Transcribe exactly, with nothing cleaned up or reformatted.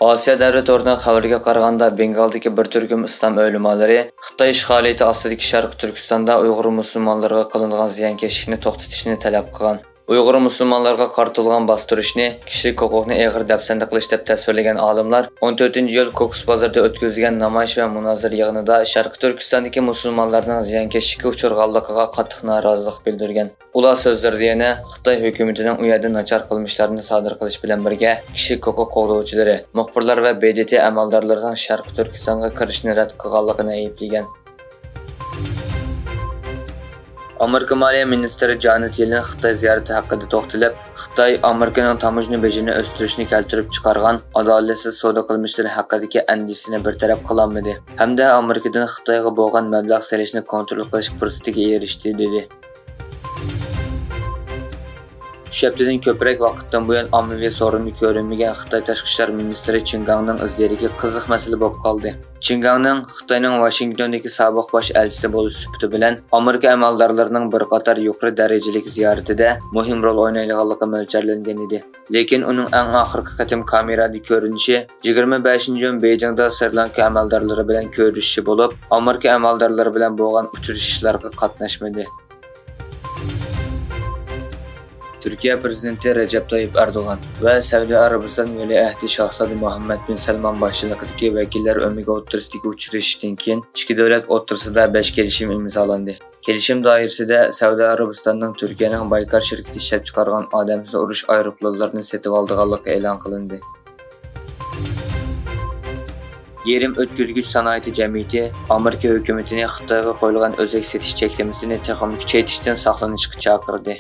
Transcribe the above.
ئاسىيا دەۋرى تورىنىڭ خەۋىرىگە قارىغاندا، بېنگالدىكى بىر تۈركۈم ئىسلام ئۆلىمالىرى خىتاي ئىشغالىيىتى ئاستىدىكى شەرقىي تۈركىستاندا ئۇيغۇر مۇسۇلمانلىرىغا قىلىنغان زىيانكەشلىكنى توختىتىشنى تەلەپ قىلغان. ئۇيغۇر مۇسۇلمانلىرىغا قارىتىلغان باستۇرۇشنى، كىشىلىك ھوقۇقنى ئېغىر دەپسەندە قىلىش دەپ تەسۋىرلىگەن ئالىملار ئون تۆتىنچى ئىيۇل كوكۇس بازىرىدا ئۆتكۈزۈلگەن نامايىش ۋە مۇنازىرە يىغىنىدا شەرقىي تۈركىستاندىكى مۇسۇلمانلارنىڭ زىيانكەشلىككە ئۇچرىغانلىقىغا قاتتىق نارازىلىق بىلدۈرگەن. ئۇلار سۆزلىرىدە يەنە خىتاي ھۆكۈمىتىنىڭ ئۇ يەردە ناچار قىلمىشلارنى سادىر قىلىش بىلەن بىرگە، كىشىلىك ھوقۇق قوغدىغۇچىلىرى، مۇخبىرلار ۋە ب د ت ئەمەلدارلىرىنىڭ شەرقىي تۈركىستانغا كىرىشنى رەت قىلغانلىقىنى ئەيىبلىگەن. ئامېرىكا مالىيە مىنىستىرى جانېت يېلېن خىتاي زىيارىتى ھەققىدە توختىلىپ، خىتاي ئامېرىكىنىڭ تاموژنا بېجىنى ئۆستۈرۈشنى كەلتۈرۈپ چىقارغان ئادالەتسىز سودا قىلمىشلىرى ھەققىدىكى ئەندىشىسىنى بىر تەرەپ قىلالمىدى ھەمدە ئامېرىكىدىن خىتايغا بولغان مەبلەغ سېلىشنى كونترول قىلىش پۇرسىتىگە ئېرىشتى، دېدى. ئۈچ ھەپتىدىن كۆپرەك ۋاقىتتىن بۇيان ئاممىۋى سورۇندا كۆرۈنمىگەن خىتاي تاشقى ئىشلار مىنىستىرى چېن گاڭنىڭ ئىز دېرىكى قىزىق مەسىلە بولۇپ قالدى. چېن گاڭنىڭ خىتاينىڭ ۋاشىنگتوندىكى سابىق باش ئەلچىسى بولۇش سۈپىتى بىلەن ئامېرىكا ئەمەلدارلىرىنىڭ بىر قاتار يۇقىرى دەرىجىلىك زىيارىتىدە مۇھىم رول ئوينايدىغانلىقى مۆلچەرلەنگەن ئىدى. لېكىن ئۇنىڭ ئەڭ ئاخىرقى قېتىم كامېرادا كۆرۈنۈشى يىگىرمە بەشىنچى ئىيۇن بېيجىڭدا سرى لانكا ئەمەلدارلىرى بىلەن كۆرۈشۈشى بولۇپ، ئامېرىكا ئەمەلدارلىرى بىلەن بولغان ئۇچرىشىشلارغا قاتناشمىدى. تۈركىيە پىرېزىدېنتى رەجەپ تايىپ ئەردوغان ۋە سەئۇدى ئەرەبىستان ۋەلىئەھدى شاھزادە مۇھەممەد بىن سەلمان باشچىلىقىدىكى ۋەكىللەر ئۆمىكى ئوتتۇرىسىدىكى ئۇچرىشىشتىن كېيىن، ئىككى دۆلەت ئوتتۇرىسىدا بەش كېلىشىم ئىمزالاندى. كېلىشىم دائىرىسىدە سەئۇدى ئەرەبىستاننىڭ تۈركىيەنىڭ بايكار شىركىتى ئىشلەپچىقارغان ئادەمسىز ئۇرۇش ئايروپىلانلىرىنى سېتىۋالىدىغانلىقى ئېلان قىلىندى. يېرىم ئۆتكۈزگۈچ سانائىتى جەمئىيىتى ئامېرىكا ھۆكۈمىتىنى خىتايغا قويۇلغان ئۆزەك سېتىش چەكلىمىسىنى تېخىمۇ كۈچەيتىشتىن ساقلىنىشقا چاقىردى.